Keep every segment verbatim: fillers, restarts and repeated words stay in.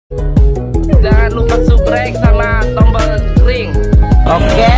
Jangan lupa subscribe sama tombol ring. Oke.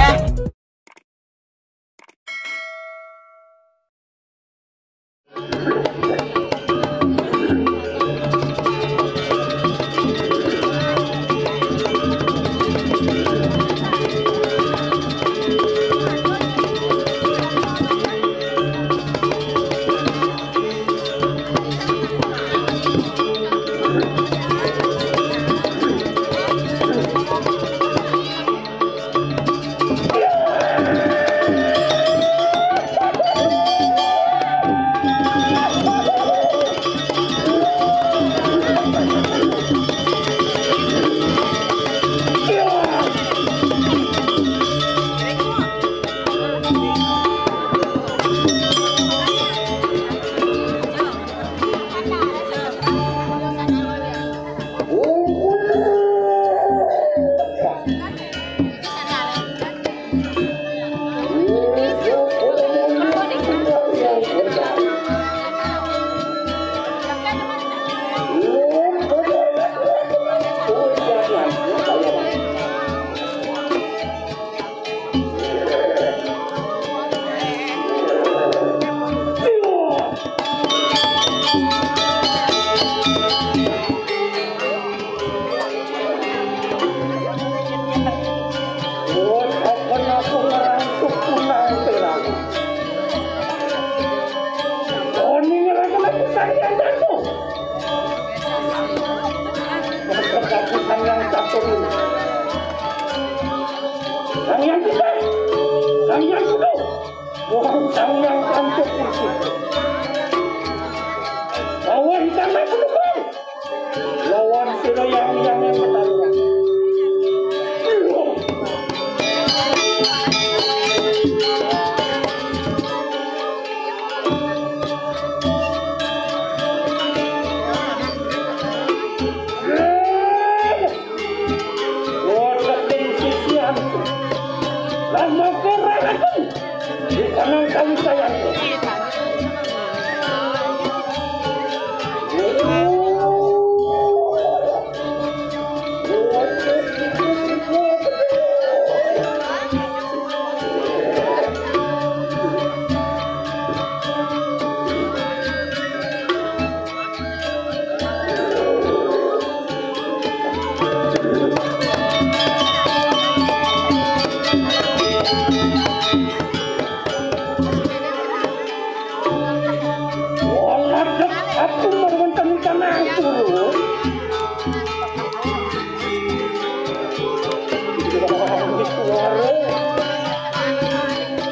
Sang Hyang Buddha, Sang Hyang Buddha, mohon Sang Hyang Panca Purba. Lawan Sang Hyang Buddha, lawan sira yang yang yang pertama. Wonten sisian. Lan maka rahaken. Di tangan kami sayang. Wong ngadeg aku mawon tentang aku. Suara.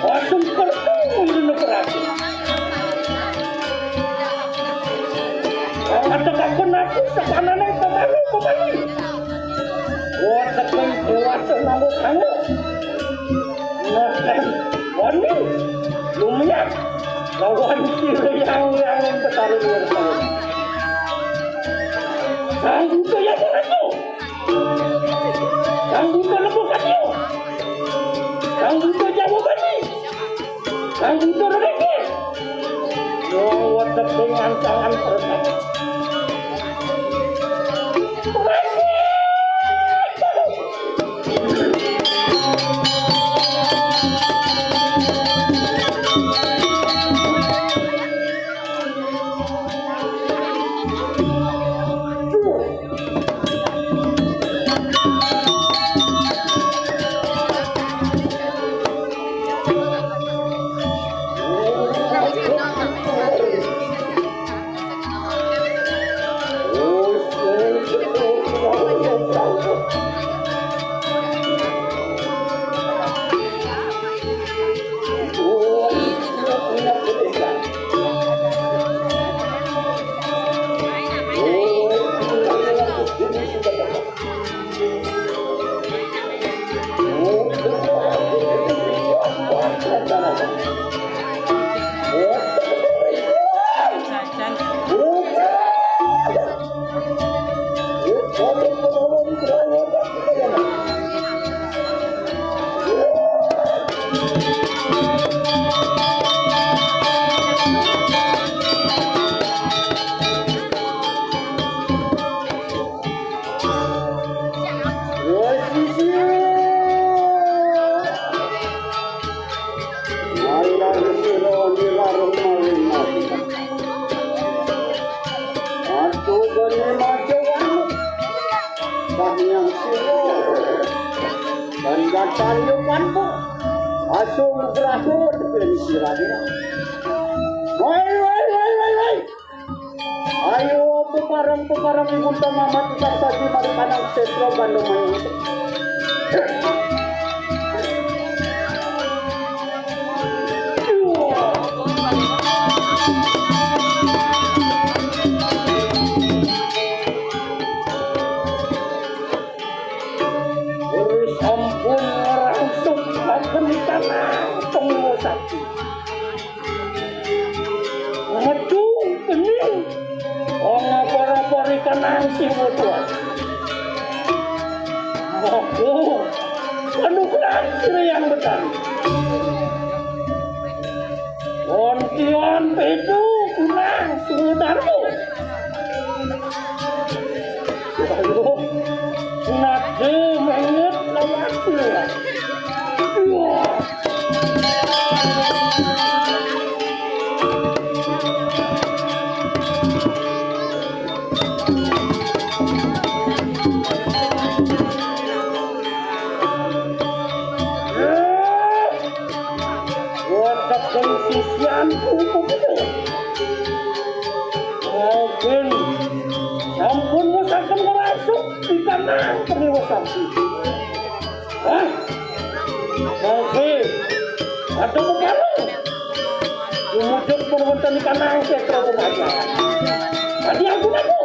Asung kertu ngene keratu. Wong ngadeg aku naku sepanane pemalu pemalu. Wah, tekan kuat nanggo kamu. Ngoten. Wani. Lumiak. Lawan sira yang yang betari luar sana. Sang Buddha ya Ratu. Sang Buddha Lembok Katio. Sang Buddha Jawa Bali. Sang Buddha Rebeke. Yo, wetep dengan tangan permen. Saryo panpo. Asung berasut kene sirane. Woi, woi, woi, woi, woi. Ayo, pepareng-pepareng ibu tama mati tak saji mari panang setro gandong mayu. Wis ampun ngrangsuk makan tanah pengulo sakti. Metu bening. Wong apa-apa ikan nang si bodoh. Aku anugerah sira yang betari. Wontion petu kunang sudarmu. Aduh, nade menget lawat ya. Wah. Watak kang sisian kuku kuku. Mungkin sampun musaken ngrasuk di tanah keniwasan. Hah? Oke. Atau kepala. Wujud pun wonten di tanah setra pemajaan. Tadi aku nemu.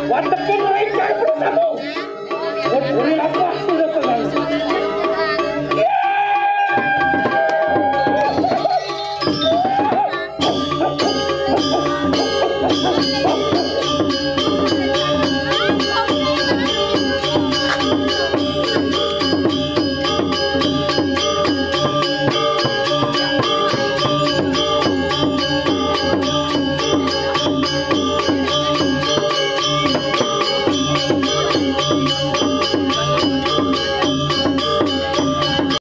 Watekin rencang bersama. Negeri apa sudah tenang?